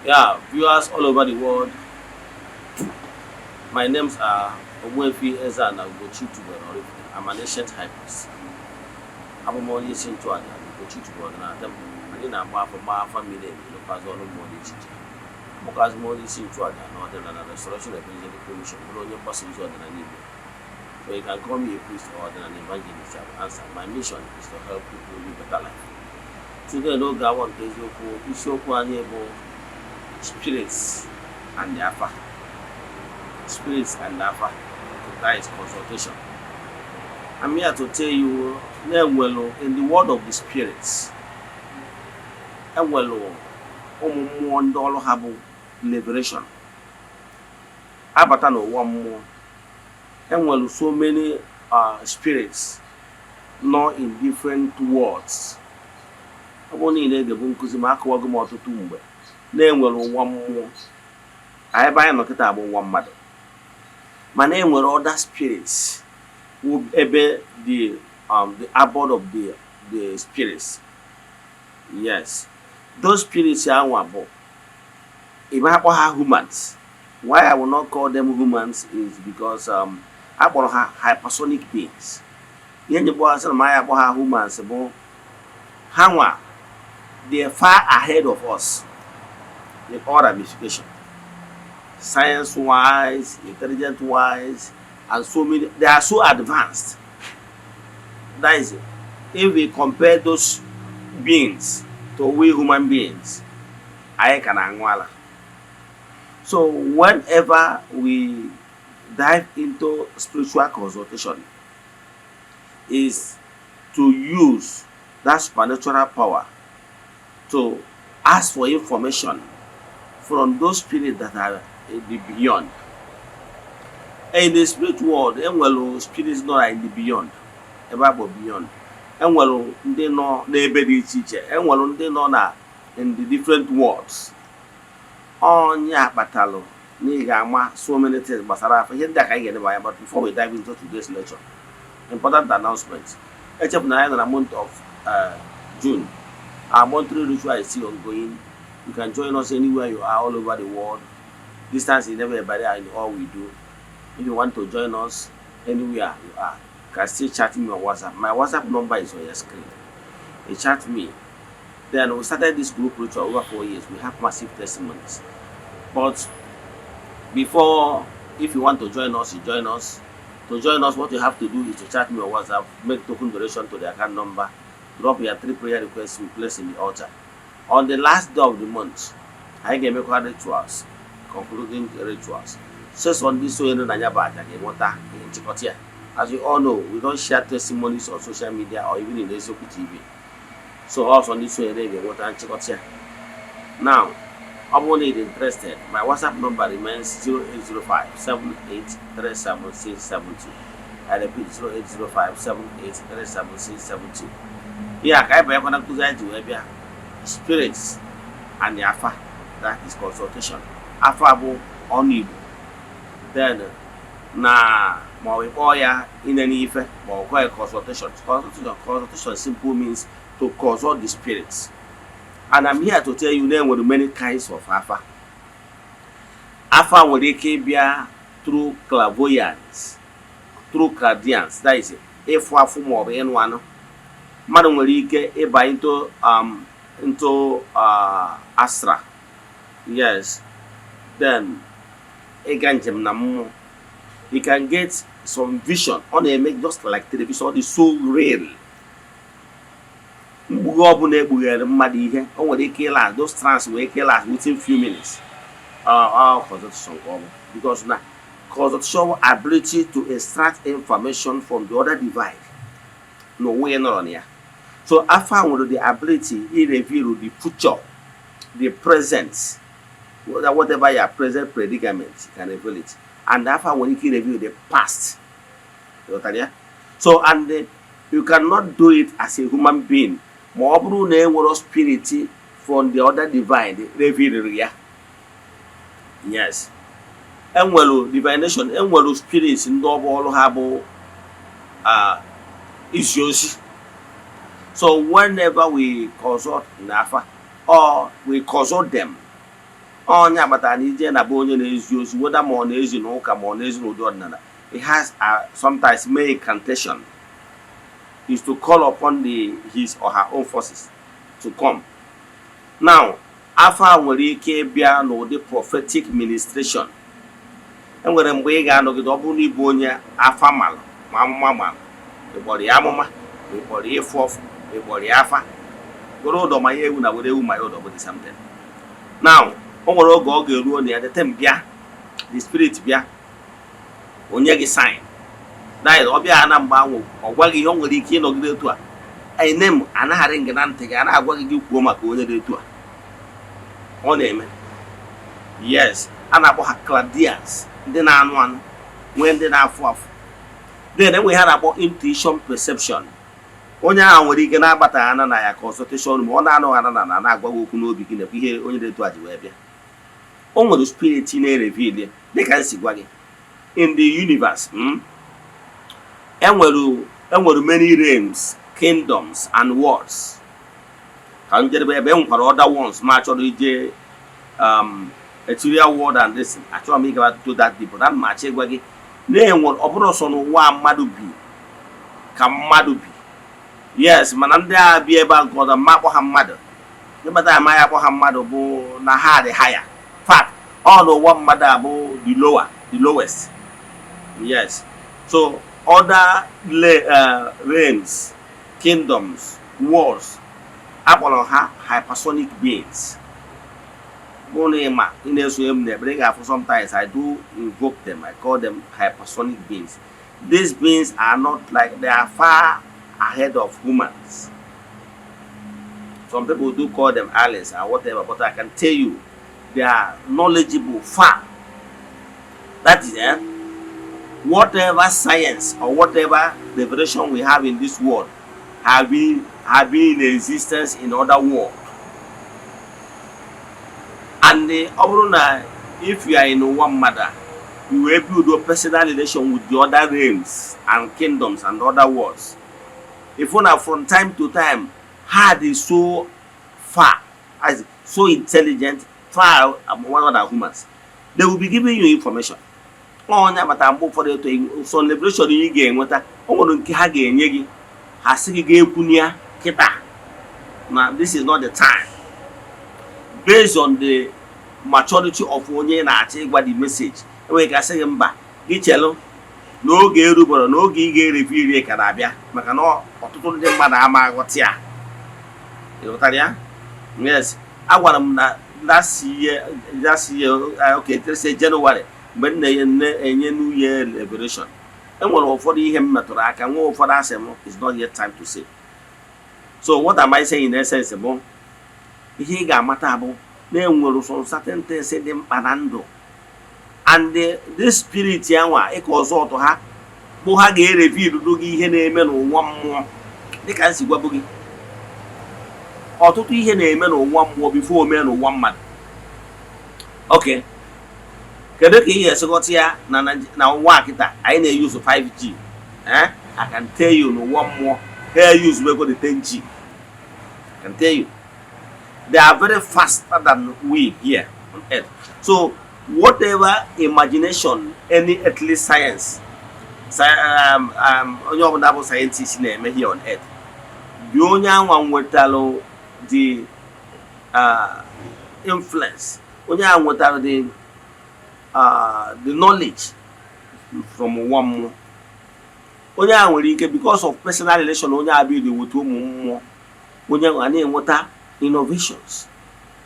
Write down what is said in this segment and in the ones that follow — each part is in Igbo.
Yeah, viewers all over the world, my names are Ogbuefi Eze-Ana Ugochi Tubelu Oraifite. I'm an ancient high priest. Abụ m onye isi nchụaja na Ugochi Tubelu Ọdịnala Temple. Anyị na-agba afọ, gbaa afa miri emi, lụkwazị ọrụ mmụọ dị iche iche. Bụkwazị m onye isi nchụaja na Ọdịnala Restoration Evangelical Mission, bụrụ onye mgbasa ozi ọdịnala Igbo. So you can call me a priest or ọdịnala evangelist, I will answer. My mission is to help people live better life. Today, n'oge awa nke eziokwu, isiokwu anyị bụ spirits and the afa. Spirits and the afa. That is consultation. I'm here to tell you na enwelu in the world of the spirits, enwelu ụmụ mmụọ ndị ọrụ ha bụ liberation. Abata n'ụwa mmụọ, enwelu so many spirits nọ in different worlds. Ọ bụrụ na ị na-egebu nkụzi ma akọwago m ọtụtụ mgbe na-enwere ụwa mmụọ. Anyị ebe anyị nọ kịta bụ ụwa mmadụ, mana enwere other spirits wụ ebe the abode of the spirits. Yes, those spirits anwa bụ ebe akpọ ha humans. Why I will not call them humans is because akpọrọ ha hypersonic beings. Ihe njikpọ ha sị na ma anyị akpọ ha humans bụ ha nwa, they are far ahead of us in all ramification, science wise, intelligent wise and so many. They are so advanced. That is, if we compare those beings to we human beings, anyị ka na-aṅụ ala. So whenever we dive into spiritual consultation is to use that supernatural power to ask for information from those spirits that are in the beyond. In the spirit world, enwere spirits nọ in the beyond, ebe a bụ beyond. Enwere ndị nọ n'ebe dị iche iche, enwere ndị nọ na in the different worlds. Onye akpatalụ na ị ga-ama so many things gbasara afa. Ihe ndị a ka anyị ga-edeba anya. But before we dive into today's lecture, important announcement. Echefuna anyị nọ na month of June. Our monthly ritual is still ongoing. You can join us anywhere you are all over the world. Distance is never a barrier in all we do. If you want to join us anywhere you are, you can still chat me on WhatsApp. My WhatsApp number is on your screen. You chat me. Then we started this group ritual over 4 years. We have massive testimonies. But before, if you want to join us, you join us. To join us, what you have to do is to chat me on WhatsApp, make token donation to the account number, drop your three prayer requests we place in the altar. On the last day of the month, anyị ga-emekwa rituals, concluding rituals. Sesọ ndị sonyere na ya bụ aja ga-enweta ihe nchịkọta ya. As you all know, we don't share testimonies on social media or even in Eziokwu TV. So also ndị sonyere ga-enweta nchịkọta ya. Now, ọ bụrụ na ị dị interested, my WhatsApp number remains 0805 7837672. I repeat, 0805 7837672. Ihe a ka anyị banyekwa na nkụzi anyị ji wee bịa, spirits and afa, that is consultation. Afa bụ ọnụ Igbo, then na ma ọ bụ kpọọ ya inene ife, ma ọ kpọọ ya consultation. Consultation simple means to consult the spirits. And I'm here to tell you na enwere many kinds of afa. Afa nwere ike ịbịa through clairvoyance, through clairvoyance, that is ịfụ afụ ma ọ bụ ịnụ anụ. Mmadụ nwere ike ịba into astral, yes, then ịga njem na mmụọ. You can get some vision. Ọ na-eme just like television, ọ dị so real. Mkpughe ọbụla ekpughere mmadụ ihe, o nwere ike ịla those trance, nwere ike ịla within few minutes. Consultation ka ọ bụ, because na consultation, ability to extract information from the other divide n'onwe ya nọrọ na ya. So afa nwere the ability i reveal the future, the present, whatever your present predicament, you can reveal it. And afa nwere ike reveal the past. Ghọtara ya? So and you cannot do it as a human being ma ọ bụrụ na e nwere spirit from the other divine reveal ya. Yes, enwere divination, enwere spirits ndị ọ bụ ọrụ ha bụ izi ozi. So whenever we consult n'afa or we consult them. Onye agbata na ije na be onye na-ezi ozi, weda ma ọ na-ezi n'ụka ma ọ na-ezi n'ụdị ọdịnala, it has sometimes make incantation is to call upon the his or her own forces to come. Now, afa nwere ike ịbịa n'ụdị prophetic ministration. Enwere mgbe ị ga-anọgide, ọ bụrụ na ịbụ onye afa malụ ma amụma malụ, ịkpọrọ ya amụma, ịkpọrọ ya ịfụ ọfụ, ịkpọrọ ya afa, were ụdọ ma ya ewu na were ewu ma ya ụdọ bụ the same thing. Now, o nwere oge ọ ga-eruo na ya the thing bịa, the spirit bịa onye gị sign that is, ọ bịa na mgbe ahụ ọ gwa gị ihe. O nwere ike ịnọgide etu a ene m anagharị gị na ntị gị, a na-agwa gị, gị kwuo maka onye dị etu a. Ọ na-eme, yes. A na-akpọ ha clairvoyants, ndị na-anụ anụ, nwee ndị na-afụ afụ. Then enwe ha na-akpọ intuition, perception. Onye ahụ nwere ike na-agbata ana na ya consultation, ma ọ na-anụ ana na na-agwa gị okwu n'obi gị nakwa ihe onye dị etu a ji wee bịa. O nwere spirit na-ereveal. Dịka m si gwa gị, in the universe, enwere many realms, kingdoms and worlds. Ka m jedebe ebe e nwekwara other ones ma chọrọ ije, material world and this. Achọrọ m ịgaba to that deep, but ana m achọ ịgwa gị na enwere, ọ bụrụ sọ n'ụwa mmadụ bi ka mmadụ bi, yes, mana ndị a bi ebe a nke ọzọ, mma akpọ ha mmadụ. Ịkpata amaghị akpọ ha mmadụ bụ na ha dị higher fact. Ọ n'ụwa mmadụ a bụ the lower, the lowest, yes. So other realms, kingdoms, worlds, akpọrọ ha hypersonic beings. Bụ na ịma ị na-esonye m n'ekpere, ị ga-afụ sometimes I do invoke them. I call them hypersonic beings. These beings are not like, they are far ahead of humans. Some people do call them aliens and whatever, but I can tell you they are knowledgeable far. That is, whatever science or whatever revelation we have in this world have been in existence in other world. And ọ bụrụ na if you are in ụwa mmadụ a, you will build a personal relation with the other realms and kingdoms and other worlds. If na from time to time ha dị so far as so intelligent, far among other humans, they will be giving you information. Onye agbata mgbe ụfọdụ eto so revelation ị ga-enweta, o nwere nke ha ga-enye gị, ha sị gị ga-ekwunye ya kịta na this is not the time, based on the maturity of onye na-achọ ịgwa the message. Enwere ka asị gị mba, gị chelụ n'oge erubọrọ, n'oge ị ga-erevi iri ka na-abịa, maka na ọtụtụ ndị mmadụ ama aghọta ya. Ịghọtara ya? Yes, agwara m na last year, okay, let's say January, mgbe m na-enye New Year revelation, enwere ụfọdụ ihe m metụrụ aka, nwee ụfọdụ asị m it's not yet time to say. So what am I saying in essence bụ, ihe ị ga-amata bụ na enwere some certain things dị mkpa na ndụ, and this spirit ya nwa ịka ọzọ ọtụ ha bụ ha ga-ereveal gị ihe na-eme n'ụwa mmụọ. Dịka m si gwabụ gị, ọtụtụ ihe na-eme n'ụwa mmụọ before o mee n'ụwa mmadụ. Okay, kedu ka ị ga-esi ghọta ya? Na ụwa kịta anyị na-euse 5G, eh? I can tell you, n'ụwa mmụọ ha use wego the 10G. I can tell you they are very faster than we here on earth. So whatever imagination any earthly science, onye ọbụla bụ scientist na-eme here on earth, dị onye anwa nwetalụ the influence, onye a nwetara the knowledge from ụwa mmụọ, onye a nwere ike, because of personal relation onye a build with ụmụ mmụọ, onye a na-enweta innovations,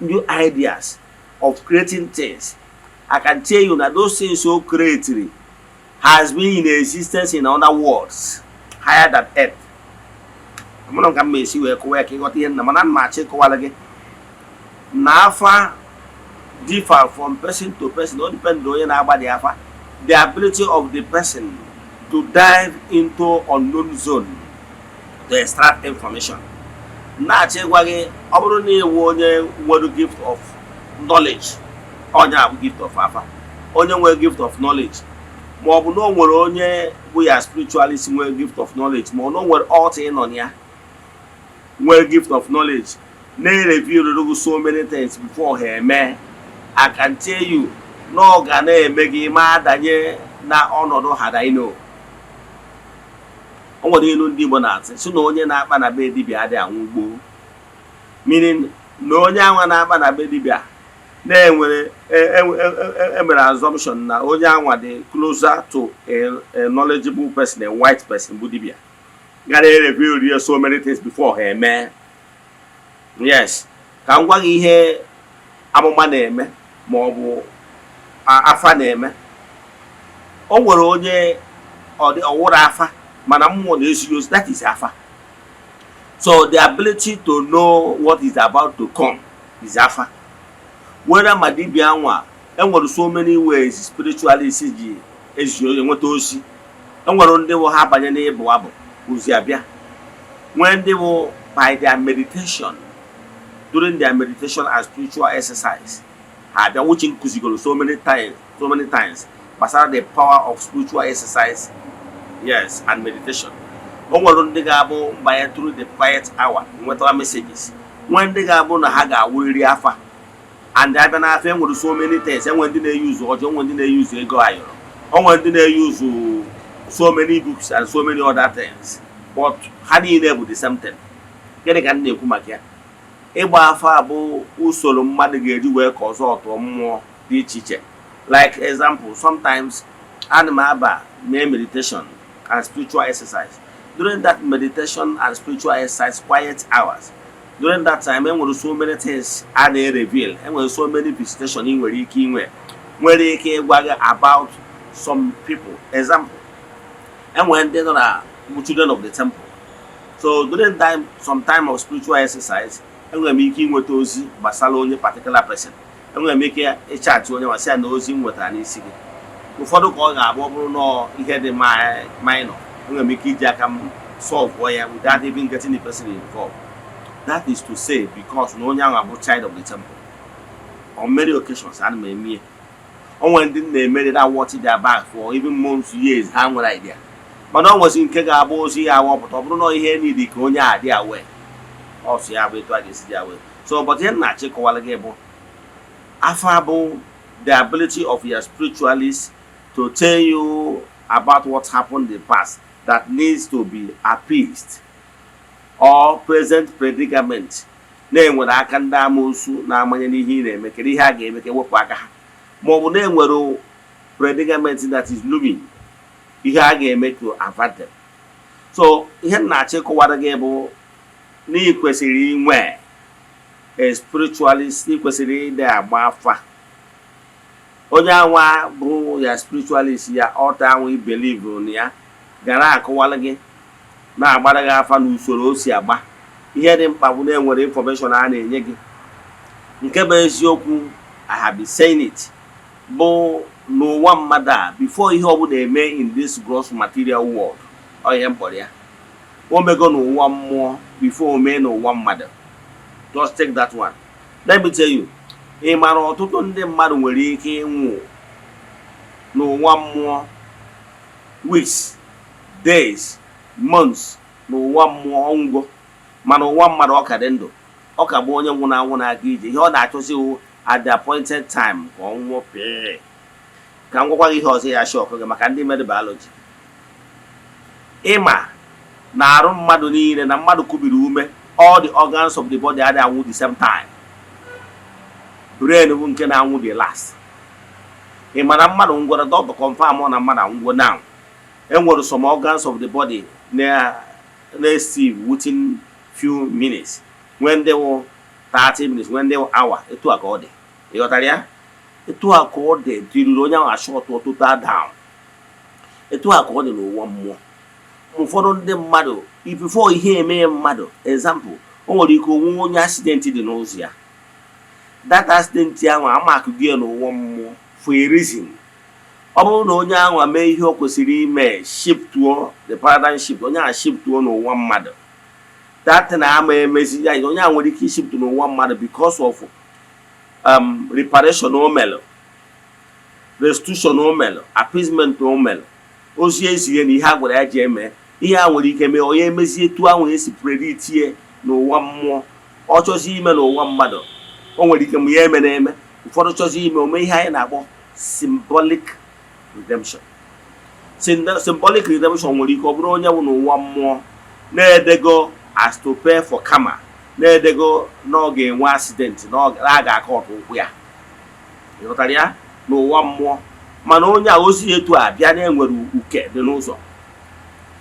new ideas of creating things. I can tell you na those things o created has been in existence in other worlds higher than earth. Amụrụ ka m ma esi wee kọwa ya ka ịghọta ihe nna, mana m achọ ịkọwara gị na afa differ from person to person. O depend onye na-agba the afa, the ability of the person to dive into unknown zone to extract information. Na-achọ ịgwa gị, ọ bụrụ na ịwụ onye nwere gift of knowledge, onye a bụ gift of afa, onye nwere gift of knowledge, ma ọ bụ na o nwere onye bụ ya spiritualist nwere gift of knowledge, ma ọ na o nwere altar ịnọ na ya nwere gift of knowledge na-ereveal gị so many things before ha eme. I can tell you na ọ ga na-eme gị ma adanye na ọnọdụ hadaino. O nwere ilu ndị Igbo na-asị sị na onye na-akpa na be dibịa adịghị anwụ gboo, meaning na onye anwa na-akpa na be dibịa na-enwere emere assumption na onye anwa dị closer to a knowledgeable person, a white person bụ dibịa gara reveal ya so many things before ha eme. Yes, ka m gwa gị ihe amụma na-eme ma ọ bụ afa na-eme. O nwere onye ọwụrụ afa, mana mmụọ na-esi ozi. That is afa. So the ability to know what is about to come is afa. Whether ma dibịa nwa, enwere so many ways spiritualist ji ezi enweta ozi. Enwere ndị bụ ha banye n'ịbụ abụ, ozi abịa. Nwee ndị bụ by their meditation, during their meditation and spiritual exercise, ha abịa, which nkụzigoro so many times, so many times, gbasara the power of spiritual exercise, yes, and meditation. O nwere ndị ga-abụ mbanye through the quiet hour nwetara messages. Nwee ndị ga-abụ na ha ga-awụrịrị afa. And abịa n'afa, enwere so many things. Enwere ndị na-eyuzu ọjọọ, enwere ndị na-eyuzu ego ayọrọ, o nwere ndị na-eyuzu so many books and so many other things, but ha niile bụ the same thing. Gịnị ka m na-ekwu maka ya? Ịgba afa bụ usoro mmadụ ga-eji wee ka ọzọ tụọ mmụọ dị iche iche. Like example, sometimes ana m aba mee meditation and spiritual exercise. During that meditation and spiritual exercise, quiet hours, during that time, enwere so many things a na-reveal. Enwere so many visitation ị nwere ike inwe, nwere ike ịgwa gị about some people. Example, enwere ndị nọ na children of the temple. So during time, some time of spiritual exercise, enwere m ike inweta ozi gbasara onye particular person. Enwere m ike ịchatị onye ma sị ya na ozi m nwetara n'isi gị. Ụfọdụ ka ọ ga-abụ, ọ bụrụ na ihe dị minor, enwere m ike iji aka m solve ya without even getting the person involved. That is to say, because na onye ahụ abụ child of the temple. On many occasions, ana m eme ya. O nwere ndị m na-emere that watch their back for even months, years, ha nwere idea. Mana o nwezi nke ga-abụ ozi ya awọpụta, ọ bụrụ na ihe niile ka onye a dị aware ọsụ ya bụ etu a ga-esi dị aware. So, but ihe m na-achọ ịkọwara gị bụ afa bụ the ability of your spiritualist to tell you about what happened in the past that needs to be appeased or present predicament na-enwere aka ndị amoosu na-amanye n'ihe ị na-eme. Kedu ihe a ga-eme ka ewepụ aka ha? Ma ọ bụ na-enwere predicament that is looming, ihe a ga-eme to avert them. So ihe m na-achọ ịkọwara gị bụ na ị kwesịrị inwe a spiritualist. Ị kwesịrị ịdị agba afa. Onye anwa bụ ya spiritualist ya, ọta anwa ibelieve na ya gara akọwara gị, na-agbara gị afa n'usoro o si agba. Ihe dị mkpa bụ na enwere information a na-enye gị. Nke bụ eziokwu, I have been saying it, bụ n'ụwa mmadụ a, before ihe ọbụla eme in this gross material world, ọ ihe m kpọrọ ya, o mego n'ụwa mmụọ before o mee n'ụwa mmadụ. Just take that one. Let me tell you, ị mara ọtụtụ ndị mmadụ nwere ike ịnwụ n'ụwa mmụọ weeks, days, months n'ụwa mmụọ ọngwụ, mana ụwa mmadụ ọ ka dị ndụ, ọ ka bụ onye nwụrụ anwụ na-aga ije. Ihe ọ na-achọzi wụ at the appointed time ka ọ nwụọ pịị. Ka m gwakwa gị ihe ọzọ ya shock gị maka ndị mere biology. Ịma na arụ mmadụ niile na mmadụ kubiri ume, all the organs of the body adịghị anwụ the same time. Brain bụ nke na-anwụ the last. Ị ma na mmadụ ngwara, doctor confirm na mmadụ anwụgo now, enwere some organs of the body na na-esi within few minutes, nwee ndị wụ 30 minutes, nwee ndị wụ hour. Etu a ka ọ dị. Ị ghọtara ya? Etu a ka ọ dị tiriri onye ahụ ashọtụ total down. Etu a ka ọ dị n'ụwa mmụọ. Ụfọdụ ndị mmadụ, before ihe eme mmadụ, example, o nwere ike onwe onye accident dị n'ụzọ ya. That accident ahụ amakụgo ya n'ụwa mmụọ for a reason. Ọ bụrụ na onye ahụ mee ihe o kwesịrị ime, shiftuo the paradigm shift, onye ahụ shiftuo n'ụwa mmadụ, that na ama emezi ya. Onye ahụ nwere ike ishiftu n'ụwa mmadụ because of reparation o melụ, restitution o melụ, appeasement o melụ, ozi ezie na ihe a gwara ya ji eme ihe a nwere ike mee onye emezie etu ahụ esi predict n'ụwa mmụọ. Ọ chọzi ime n'ụwa mmadụ, o nwere ike ma ya eme na-eme. Ụfọdụ chọzi ime ome ihe anyị na-akpọ symbolic redemption. Symbolic redemption nwere ike ọ bụrụ onye bụ n'ụwa mmụọ na-edego as to pay for karma, na-edego na ọ ga-enwe accident, na ọ a ga-aka ọtụ ụkwụ ya. Ịghọtara ya n'ụwa mmụọ? Mana onye a ozi etu a bịa na enwere uke dị n'ụzọ,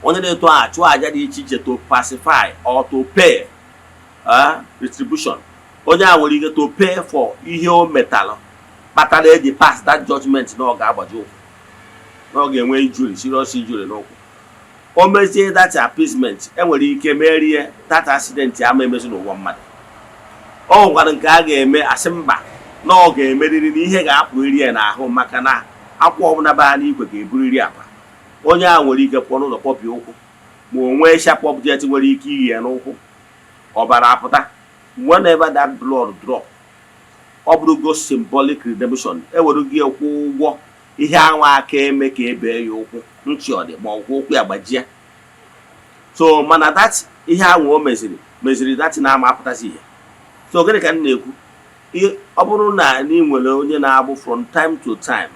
onye na-eto a chụọ aja dị iche iche to pacify or to pay retribution. Onye a nwere ike to pay for ihe o metalụ kpatara eji pass that judgment na ọ ga-agbaji ụkwụ, na ọ ga-enwe injury, serious injury n'ụkwụ. O mezie that appeasement, enwere ike merie that accident ama emezi n'ụwa mmadụ. O nwekwara nke a ga-eme, asị mba, na ọ ga-emeriri, na ihe ga-apụ eri ya n'ahụ, maka na akwa ọbụla baa n'igwe ga-eburiri apa. Onye a nwere ike pụọ n'ụlọ kpọpịa ụkwụ, ma o nwee sharp object nwere ike iyi ya n'ụkwụ, ọbara apụta. Whenever that blood drop, ọ bụrụgo symbolic redemption. Ewere gị kwụ ụgwọ ihe anwa aka eme ka ebee ya ụkwụ, ntị ọ dị ma ọkwụ ụkwụ ya gbajie. So mana that ihe ahụ o meziri meziri that na-ama apụtazi ihe. So gịnị ka m na-ekwu? Ọ bụrụ na ị nwere onye na-agbụ, from time to time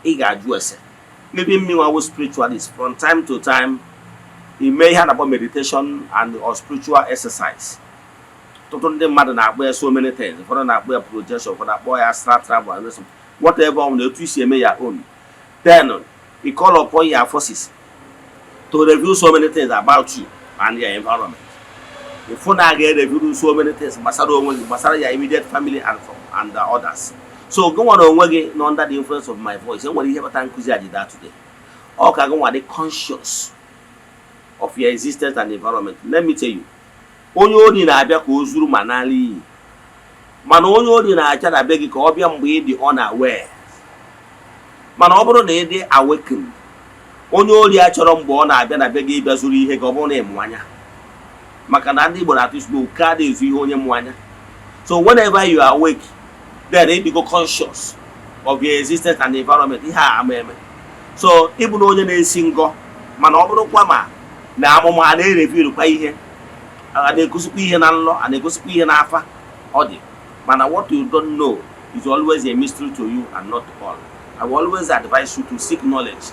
ị ga-ajụ ese. Maybe me wụ spiritualist, from time to time ime ihe a na-akpọ meditation and or spiritual exercise. Ọtụtụ ndị mmadụ na-akpọ ya so many things. Ụfọdụ na-akpọ ya projection, ụfọdụ na-akpọ ya astral travel and so whatever ọ bụla etu isi eme ya own. Then you call upon your forces to reveal so many things about you and your environment. Ịfụ na a ga-reveal so many things gbasara onwe gị, gbasara your immediate family and the others. So gị nwere onwe gị nọ under the influence of my voice, enwere ihe kpatara nkụzi a ji daa today. Ọ ka gị nwa dị conscious of your existence and environment. Let me tell you, onye ori na-abịa ka o zuru ma n'ala iyi, mana onye ori na-acha na be gị ka ọ bịa mgbe ị dị unaware. Mana ọ bụrụ na ị dị awakened, onye ori a chọrọ mgbe ọ na-abịa na be gị ịbịa zuru ihe gị, ọ bụrụ na ị mụ anya, maka na ndị Igbo na-atụ isi na oke adịghị ezu ihe onye mụ anya. So whenever you are awake, then ị dịgo conscious of your existence and environment, ihe a ama eme. So ịbụ na onye na-esi ngọ, mana ọ bụrụkwa ma na amụma a na-erevealkwa ihe, a na-egosikwa ihe na nlọ, a na-egosikwa ihe n'afa, ọ dị. Mana what you don't know is always a mystery to you and not to all. I will always advise you to seek knowledge.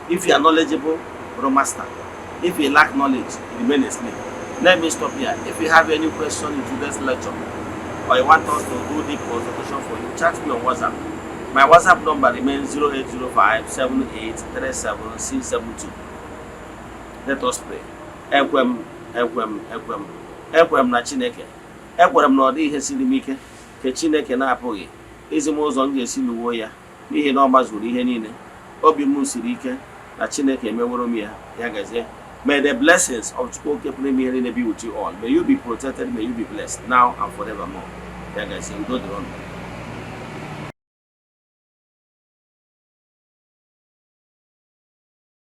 If you are knowledgeable, bụrụ master. If you lack knowledge, remain a slave. Let me stop here. If you have any question in today's lecture or you want us to do deep consultation for you, chat me on WhatsApp. My WhatsApp number remains 0805 7837672. Let us pray. Ekwe m, ekwe m, ekwe m, ekwere m na Chineke. Ekwere m na ọ dị ihe siri m ike nke Chineke na-apụghị izi m ụzọ m ga-esi lụwo ya, n'ihi na ọ gbazuru ihe niile. Obi m siri ike na Chineke emeworo m ya. Ya gazie. May the blessings of Chukwu Oke pụrụ ime ihe niile be with you all. May you be protected, may you be blessed now and forevermore. Ya gazie, udo dịrị unu.